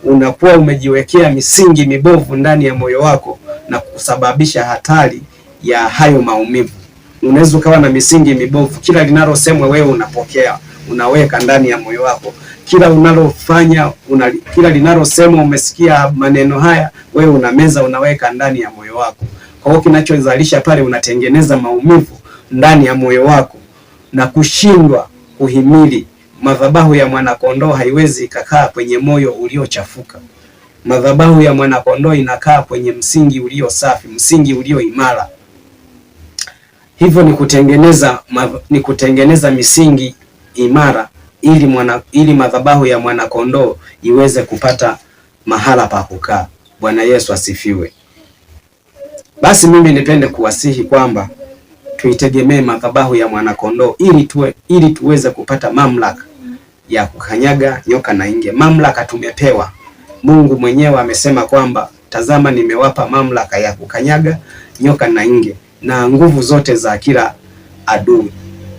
Unakuwa umejiwekea misingi mibovu ndani ya moyo wako na kusababisha hatari ya hayo maumivu. Unaweza ukawa na misingi mibovu, kila linalosemwa wewe unapokea, unaweka ndani ya moyo wako, kila unalofanya kila linalosemwa, umesikia maneno haya, wewe unameza, unaweka ndani ya moyo wako. Kwa hiyo kinachozalisha pale, unatengeneza maumivu ndani ya moyo wako na kushindwa kuhimili. Madhabahu ya mwanakondoo haiwezi ikakaa kwenye moyo uliochafuka. Madhabahu ya mwanakondoo inakaa kwenye msingi ulio safi, msingi ulio imara. Hivyo ni kutengeneza misingi imara ili madhabahu ya mwanakondoo iweze kupata mahala pa kukaa. Bwana Yesu asifiwe. Basi mimi nipende kuwasihi kwamba tuitegemee madhabahu ya mwanakondoo ili tuweze kupata mamlaka ya kukanyaga nyoka na nge. Mamlaka tumepewa. Mungu mwenyewe amesema kwamba tazama, nimewapa mamlaka ya kukanyaga nyoka na nge na nguvu zote za kila adui.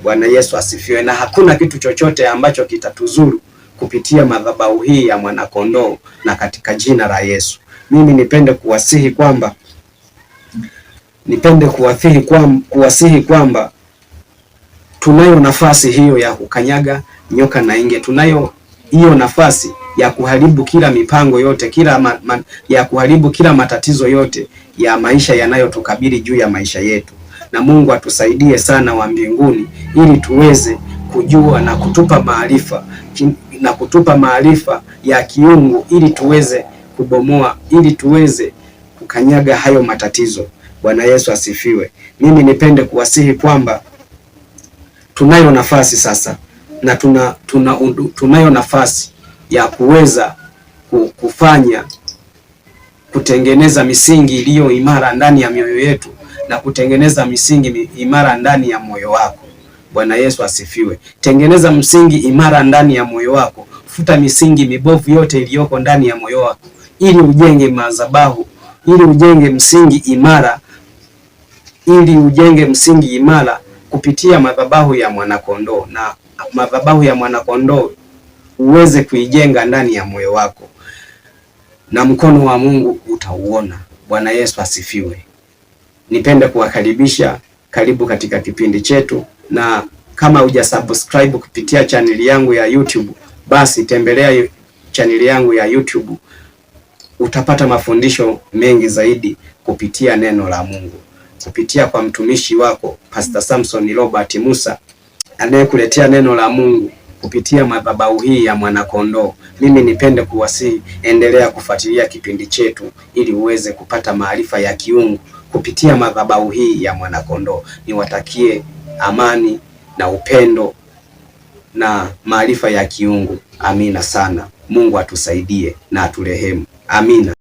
Bwana Yesu asifiwe. Na hakuna kitu chochote ambacho kitatuzuru kupitia madhabahu hii ya mwanakondoo na katika jina la Yesu. Mimi nipende kuwasihi kwamba tunayo nafasi hiyo ya kukanyaga nyoka na nge. Tunayo hiyo nafasi ya kuharibu kila mipango yote kila ma, ma, ya kuharibu kila matatizo yote ya maisha yanayotukabili juu ya maisha yetu, na Mungu atusaidie sana wa mbinguni, ili tuweze kujua na kutupa maarifa ya kiungu ili tuweze kubomoa, ili tuweze kukanyaga hayo matatizo. Bwana Yesu asifiwe. Mimi nipende kuwasihi kwamba tunayo nafasi sasa na tunayo nafasi ya kuweza kufanya kutengeneza misingi iliyo imara ndani ya mioyo yetu na kutengeneza misingi imara ndani ya moyo wako. Bwana Yesu asifiwe. Tengeneza msingi imara ndani ya moyo wako, futa misingi mibovu yote iliyoko ndani ya moyo wako, ili ujenge madhabahu, ili ujenge msingi imara, ili ujenge msingi imara kupitia madhabahu ya mwanakondoo, na madhabahu ya mwanakondoo uweze kuijenga ndani ya moyo wako, na mkono wa Mungu utauona. Bwana Yesu asifiwe. Nipende kuwakaribisha, karibu katika kipindi chetu, na kama hujasubscribe kupitia chaneli yangu ya YouTube, basi tembelea chaneli yangu ya YouTube, utapata mafundisho mengi zaidi kupitia neno la Mungu, kupitia kwa mtumishi wako Pastor Samson Robert Musa anayekuletea neno la Mungu kupitia madhabahu hii ya mwanakondoo. Mimi nipende kuwasihi, endelea kufuatilia kipindi chetu ili uweze kupata maarifa ya kiungu kupitia madhabahu hii ya mwanakondoo. Niwatakie amani na upendo na maarifa ya kiungu. Amina sana. Mungu atusaidie na aturehemu. Amina.